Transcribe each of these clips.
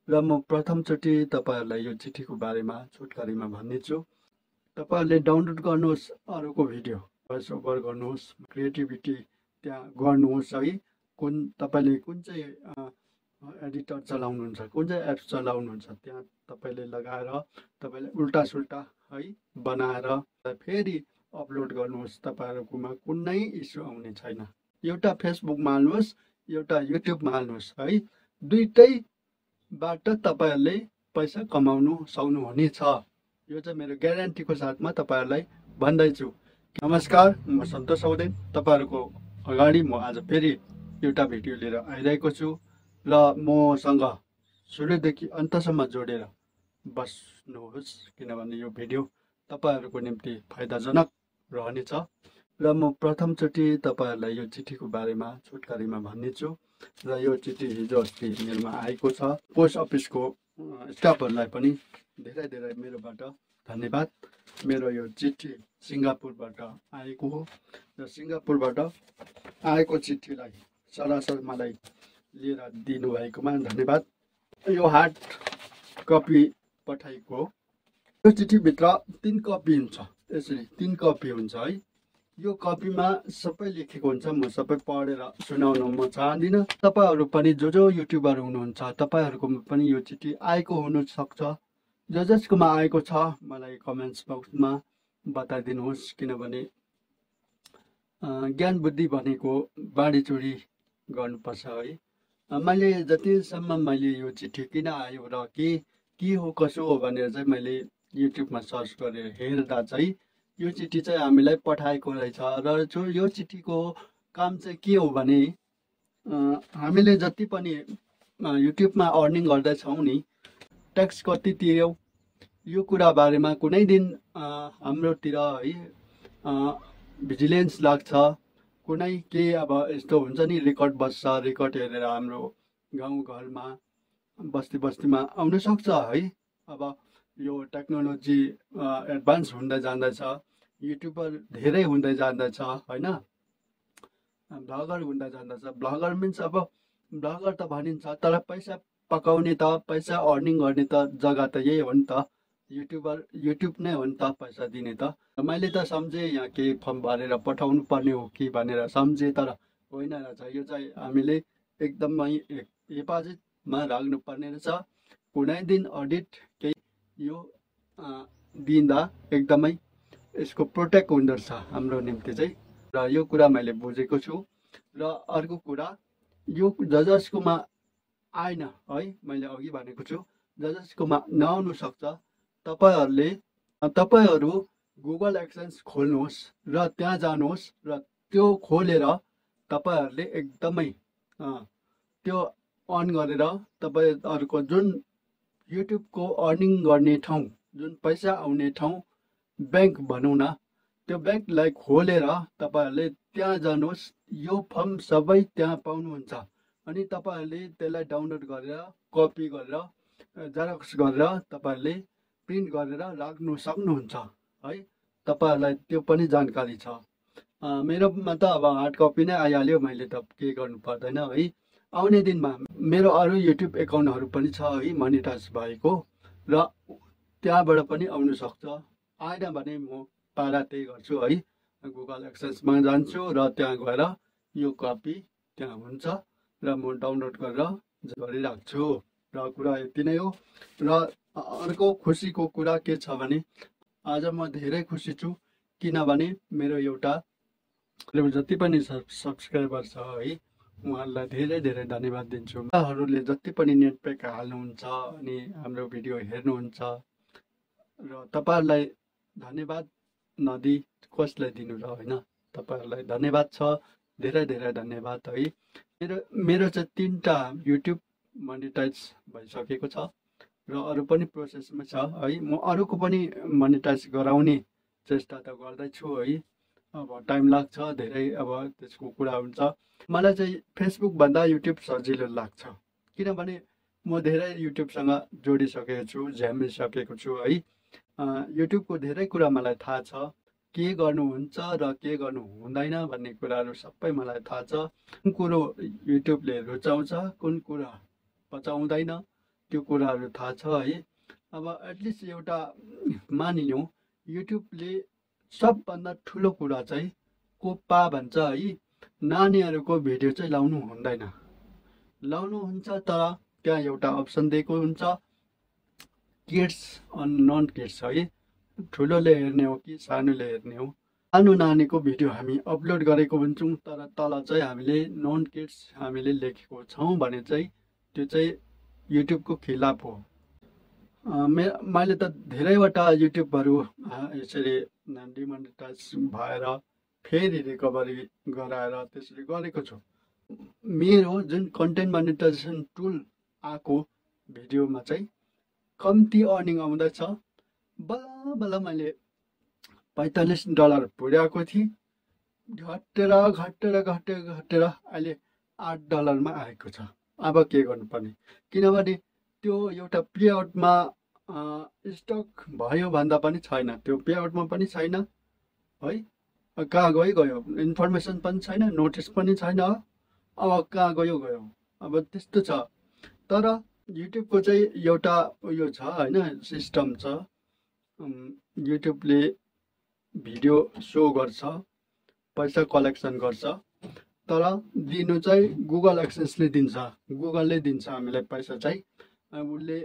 र म प्रथमचोटि तपाईहरुलाई यो चिठीको बारेमा छोटकरीमा भन्नेछु। तपाईहरुले डाउनलोड गर्नुहोस् अरूको भिडियो, भोइस ओभर गर्नुहोस्, क्रिएटिभिटी त्यहाँ गर्नुहोस् है। तपाईले कुन चाहिँ एडिटर चलाउनुहुन्छ, कुन चाहिँ एप्स चलाउनुहुन्छ, त्यहाँ तपाईले लगाएर तपाईले उल्टा सुल्टा है बनाएर फेरि अपलोड गर्नुहोस्। तपाईहरुकोमा कुनै इस्यु आउने छैन। एउटा फेसबुकमा हाल्नुहोस्, एउटा युट्युबमा हाल्नुहोस् है। दुईटैबाट तपाईहरुले पैसा कमाउनु सक्नुहुनेछ। यो चाहिँ मेरो ग्यारेन्टीको साथमा तपाईहरुलाई भन्दैछु। नमस्कार, म सन्तोष औदेन। तपाईहरुको अगाडि म आज फेरि एउटा भिडियो लिएर आइरहेको छु र मसँग सुरुदेखि अन्तसम्म जोडेर बस्नुहोस्, किनभने यो भिडियो तपाईहरुको निम्ति फाइदाजनक रहनेछ। र म प्रथमचोटि तपाईहरुलाई यो चिठीको बारेमा छोटकरीमा भन्नेछु। र यो चिठी हिजो अस्ति मेरोमा आएको छ। पोस्ट अफिसको स्टाफहरुलाई पनि धेरै धेरै मेरोबाट धन्यवाद। मेरो यो चिठी सिङ्गापुरबाट आएको हो र सिङ्गापुरबाट आएको चिठीलाई सरासर मलाई लिएर दिनुभएकोमा धन्यवाद। यो हार्ड कपी पठाएको हो। यो चिठीभित्र 3 कपी हुन्छ, यसरी 3 कपी हुन्छ है। यो कपीमा सबै लेखेको हुन्छ। म सबै पढेर सुनाउन म चाहदिनँ। तपाईहरु पनि जो युट्युबर हुनुहुन्छ, तपाईहरुकोमा पनि यो चिठी आएको हुन सक्छ। जसकोमा आएको छ मलाई कमेन्ट्स बक्समा बताइदिनुहोस्, किनभने ज्ञान बुद्धि भनेको बाँडीचुँडी गर्नुपर्छ है। मैले जतिसम्म मैले यो चिठी किन आयो र के हो कसो हो भनेर चाहिँ मैले युट्युबमा सर्च गरेर हेर्दा चाहिँ यो चिठी चाहिँ हामीलाई पठाएको रहेछ। र यो चिठीको काम चाहिँ के हो भने हामीले जति पनि युट्युबमा अर्निङ गर्दैछौँ नि, ट्याक्स कति तिर्यौ यो कुरा बारेमा कुनै दिन हाम्रोतिर है भिजिलेन्स लाग्छ। कुनै के अब यस्तो हुन्छ नि, रेकर्ड बस्छ, रेकर्ड हेरेर हाम्रो गाउँ घरमा बस्ती बस्तीमा आउन सक्छ है। अब यो टेक्नोलोजी एडभान्स हुँदै जाँदैछ, युट्युबर धेरै हुँदै जाँदैछ हैन, ब्लगर हुँदै जाँदैछ। ब्लगर मिन्स अब ब्लगर त भनिन्छ, तर पैसा पकाउने त, पैसा अर्निङ गर्ने त जग्गा त यही हो नि त। युट्युब नै हो नि त पैसा दिने त। मैले त सम्झेँ यहाँ केही फर्म भरेर पठाउनु पर्ने हो कि भनेर सम्झेँ, तर होइन रहेछ। यो चाहिँ हामीले एकदमै हेफाजतमा राख्नुपर्ने रहेछ। कुनै दिन अडिट केही यो दिँदा एकदमै यसको प्रोटेक्ट हुँदो रहेछ हाम्रो निम्ति चाहिँ। र यो कुरा मैले बुझेको छु। र अर्को कुरा, यो जसकोमा आएन है, मैले अघि भनेको छु, जसकोमा नआउनु सक्छ, तपाईहरु गुगल एक्सेन्स खोल्नुहोस् र त्यहाँ जानुहोस् र त्यो खोलेर तपाईहरुले एकदमै त्यो अन गरेर तपाईहरुको जुन युट्युबको अर्निङ गर्ने ठाउँ, जुन पैसा आउने ठाउँ, बैंक भनौँ न, त्यो बैंकलाई खोलेर तपाईहरुले त्यहाँ जानुहोस्। यो फर्म सबै त्यहाँ पाउनुहुन्छ। अनि तपाईहरुले त्यसलाई डाउनलोड गरेर, कपी गरेर, जेरक्स गरेर तपाईहरुले प्रिन्ट गरेर राख्नु सक्नुहुन्छ है। तपाईहरुलाई त्यो पनि जानकारी छ। मेरोमा त अब हार्ड कपी नै आइहाल्यो, मैले त के गर्नु पर्दैन है। आउने दिनमा मेरो अरू युट्युब एकाउन्टहरू पनि छ है, मोनिटाइज भएको, र त्यहाँबाट पनि आउनु सक्छ। आएन भने म पारा त्यही गर्छु है, गुगल एक्सेसमा जान्छु र त्यहाँ गएर यो कपी त्यहाँ हुन्छ र म डाउनलोड गरिराख्छु। र कुरा यति नै हो। र अर्को खुसीको कुरा के छ भने आज म धेरै खुसी छु, किनभने मेरो एउटा जति पनि सब्सक्राइबर छ है, उहाँहरूलाई धेरै धेरै धन्यवाद दिन्छु। उहाँहरूले जति पनि नेट प्याक हाल्नुहुन्छ अनि हाम्रो भिडियो हेर्नुहुन्छ, र तपाईहरुलाई धन्यवाद नदिई कसलाई दिनु र होइन। तपाईहरुलाई धन्यवाद छ, धेरै धेरै धन्यवाद है। मेरो चाहिँ 3टा युट्युब मोनिटाइज भइसकेको छ र अरू पनि प्रोसेसमा छ है। म अरूको पनि मोनिटाइज गराउने चेष्टा त गर्दैछु है। अब टाइम लाग्छ धेरै, अब त्यसको कुरा हुन्छ। मलाई चाहिँ फेसबुक भन्दा युट्युब सजिलो लाग्छ, किनभने म धेरै युट्युबसँग जोडिसकेको छु, झ्यामिसकेको छु है। युट्युबको धेरै कुरा मलाई थाहा छ, के गर्नुहुन्छ र के गर्नु हुँदैन भन्ने कुराहरू सबै मलाई थाहा छ। कुन कुरो युट्युबले रुचाउँछ, कुन कुरा पचाउँदैन, त्यो कुराहरू थाहा छ है। अब एटलिस्ट एउटा मानिलिउँ युट्युबले सबभन्दा ठुलो कुरा चाहिँ कोपा भन्छ है, नानीहरूको भिडियो चाहिँ लाउनु हुँदैन। लाउनु हुन्छ तर त्यहाँ एउटा अप्सन दिएको हुन्छ किड्स अनि नन किड्स है, ठुलोले हेर्ने हो कि सानोले हेर्ने हो। सानो नानीको भिडियो हामी अपलोड गरेको हुन्छौँ तर तल चाहिँ हामीले नन किड्स हामीले लेखेको छौँ भने चाहिँ त्यो चाहिँ युट्युबको खिलाफ हो। मैले त धेरैवटा युट्युबहरू यसरी डिमोनेटाइज भएर फेरि रिकभरी गराएर त्यसरी गरेको छु। मेरो जुन कन्टेन्ट मोनेटाइजेसन टुल आएको भिडियोमा चाहिँ कम्ती अर्निङ आउँदैछ। बल्ल बल्ल मैले $45 पुर्याएको थिएँ, घटेर घटेर घटेर घटेर अहिले $8 आएको छ। अब के गर्नुपर्ने, किनभने त्यो एउटा पे आउटमा स्टक भयो भन्दा पनि छैन, त्यो पे आउटमा पनि छैन है। कहाँ गयो इन्फर्मेसन पनि छैन, नोटिस पनि छैन, अब कहाँ गयो। अब त्यस्तो छ। तर युट्युबको चाहिँ एउटा उयो छ होइन, सिस्टम छ। युट्युबले भिडियो सो गर्छ, पैसा कलेक्सन गर्छ, तर दिनु चाहिँ गुगल एक्सेसले दिन्छ, गुगलले दिन्छ हामीलाई पैसा चाहिँ। उसले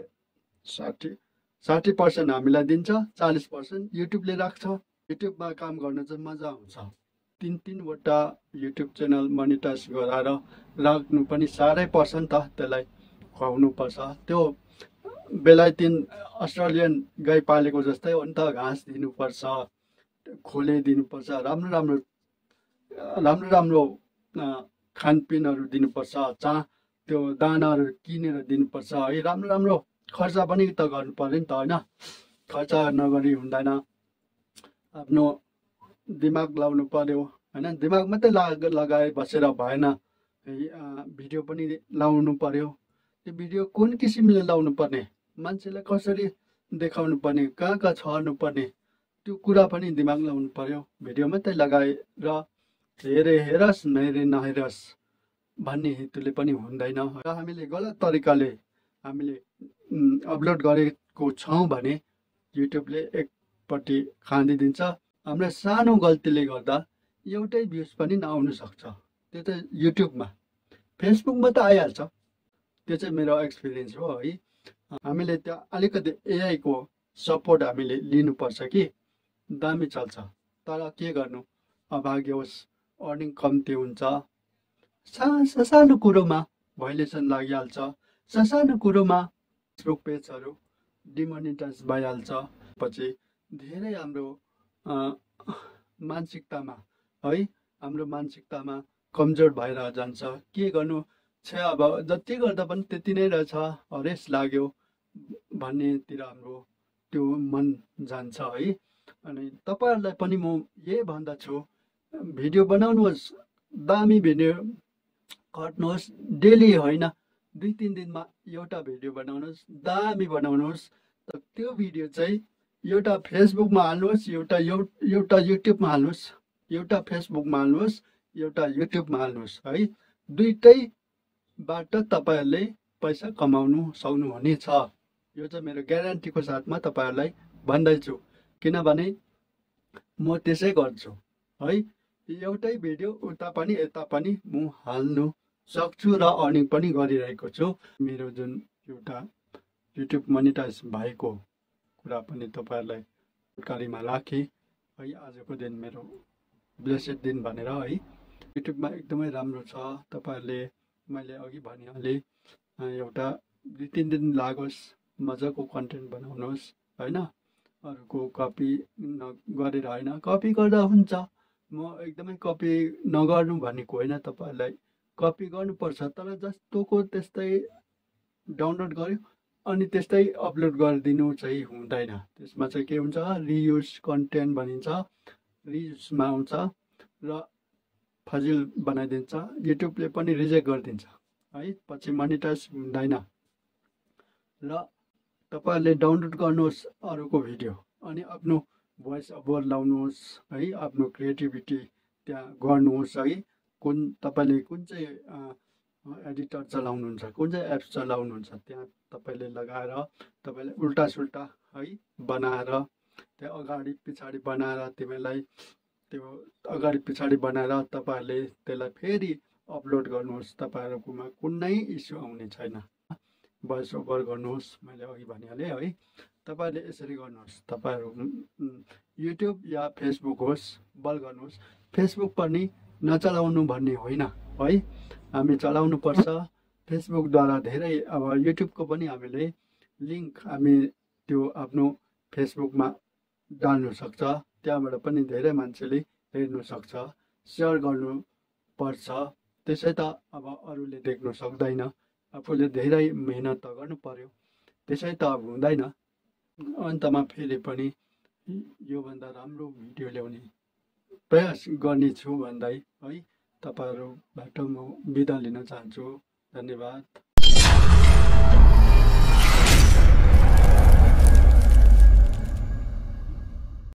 60% हामीलाई दिन्छ, 40% युट्युबले राख्छ। युट्युबमा काम गर्न चाहिँ मजा आउँछ। 3-3वटा युट्युब च्यानल मोनिटाइज गराएर राख्नु पनि साह्रै पर्छ नि त, त्यसलाई खुवाउनु पर्छ। त्यो बेलायतिन अस्ट्रेलियन गाई पालेको जस्तै हो नि त, घाँस दिनुपर्छ, खोले दिनुपर्छ, राम्रो राम्रो खानपिनहरू दिनुपर्छ, त्यो दानाहरू किनेर दिनुपर्छ है। राम्रो खर्च पनि त गर्नु पर्यो नि त होइन, खर्च नगरी हुँदैन। आफ्नो दिमाग लाउनु पर्यो होइन, दिमाग मात्रै लगाए बसेर भएन, भिडियो पनि लाउनु पर्यो। त्यो भिडियो कुन किसिमले लाउनु पर्ने, मान्छेलाई कसरी देखाउनु पर्ने, कहाँ छर्नु पर्ने, त्यो कुरा पनि दिमाग लाउनु पर्यो। भिडियो मात्रै लगाएर हेरे हेरस् नहेरे नहेरस् भन्ने हेतुले पनि हुँदैन। र हामीले गलत तरिकाले हामीले अपलोड गरेको छौँ भने युट्युबले एकपट्टि खाँदिदिन्छ। हाम्रो सानो गल्तीले गर्दा एउटै भ्युज पनि नआउनु सक्छ। त्यो चाहिँ युट्युबमा, फेसबुकमा त आइहाल्छ। त्यो चाहिँ मेरो एक्सपिरियन्स हो है। हामीले त्यहाँ अलिकति एआईको सपोर्ट हामीले लिनुपर्छ कि दामी चल्छ। तर के गर्नु, अभाग्यवश अर्निङ कम्ती हुन्छ। सानो कुरोमा भाइलेसन लागिहाल्छ, सानो कुरोमा फेसबुक पेजहरू डिमोनिटाइज भइहाल्छ। पछि धेरै हाम्रो मानसिकतामा है, हाम्रो मानसिकतामा कमजोर भएर जान्छ। के गर्नु छ, अब जति गर्दा पनि त्यति नै रहेछ, हरेस लाग्यो भन्नेतिर हाम्रो त्यो मन जान्छ है। अनि तपाईँहरूलाई पनि म यही भन्दछु, भिडियो बनाउनुहोस्, दामी भिडियो खट्नुहोस्, डेली होइन 2-3 दिनमा एउटा भिडियो बनाउनुहोस्, दामी बनाउनुहोस्। त्यो भिडियो चाहिँ एउटा फेसबुकमा हाल्नुहोस्, एउटा युट्युबमा हाल्नुहोस्, एउटा फेसबुकमा हाल्नुहोस्, एउटा युट्युबमा हाल्नुहोस् है। दुइटैबाट तपाईँहरूले पैसा कमाउनु सक्नुहुनेछ। यो चाहिँ मेरो ग्यारेन्टीको साथमा तपाईँहरूलाई भन्दैछु, किनभने म त्यसै गर्छु है। एउटै भिडियो उता पनि यता पनि म हाल्नु सक्छु र अर्निङ पनि गरिरहेको छु। मेरो जुन एउटा युट्युब मोनिटाइज भएको कुरा पनि तपाईँहरूलाई जानकारीमा राखेँ है। आजको दिन मेरो ब्लेसेड दिन भनेर है। युट्युबमा एकदमै राम्रो छ। तपाईँहरूले मैले अघि भनिहालेँ, एउटा 2-3 दिन लागोस्, मजाको कन्टेन्ट बनाउनुहोस् होइन। अरूको कपी गरेर होइन, कपी गर्दा हुन्छ। म एकदमै कपी नगर्नु भनेको होइन तपाईँहरूलाई, कपी गर्नुपर्छ, तर जस्तोको त्यस्तै डाउनलोड गर्यो अनि त्यस्तै अपलोड गरिदिनु चाहिँ हुँदैन। त्यसमा चाहिँ के हुन्छ, रियुज कन्टेन्ट भनिन्छ, रियुजमा आउँछ र फजिल बनाइदिन्छ। युट्युबले पनि रिजेक्ट गरिदिन्छ है, पछि मोनिटाइज हुँदैन। र तपाईँहरूले डाउनलोड गर्नुहोस् अरूको भिडियो अनि आफ्नो भोइस ओभर लाउनुहोस् है, आफ्नो क्रिएटिभिटी त्यहाँ गर्नुहोस् है। तपाईँले कुन चाहिँ एडिटर चलाउनुहुन्छ, कुन चाहिँ एप्स चलाउनुहुन्छ, त्यहाँ तपाईँले लगाएर तपाईँले उल्टा सुल्टा है बनाएर त्यहाँ अगाडि पछाडि बनाएर तिमीलाई त्यो अगाडि पछाडि बनाएर तपाईँहरूले त्यसलाई फेरि अपलोड गर्नुहोस्। तपाईँहरूकोमा कुनै इस्यु आउने छैन। भोइस ओभर गर्नुहोस्, मैले अघि भनिहालेँ है। तपाईँहरूले यसरी गर्नुहोस्। तपाईँहरू युट्युब या फेसबुक होस्, बल गर्नुहोस्। फेसबुक पनि नचलाउनु भन्ने होइन है, हामी चलाउनु पर्छ। फेसबुकद्वारा धेरै अब युट्युबको पनि हामीले लिङ्क हामी त्यो आफ्नो फेसबुकमा डाल्नु सक्छ, त्यहाँबाट पनि धेरै मान्छेले हेर्नु सक्छ, सेयर गर्नु पर्छ। त्यसै त अब अरूले देख्नु सक्दैन, आफूले धेरै मेहनत त गर्नु पर्यो, त्यसै त अब हुँदैन। अन्तमा फेरि पनि योभन्दा राम्रो भिडियो ल्याउने प्रयास गर्नेछु भन्दै है तपाईँहरूबाट म बिदा लिन चाहन्छु। धन्यवाद।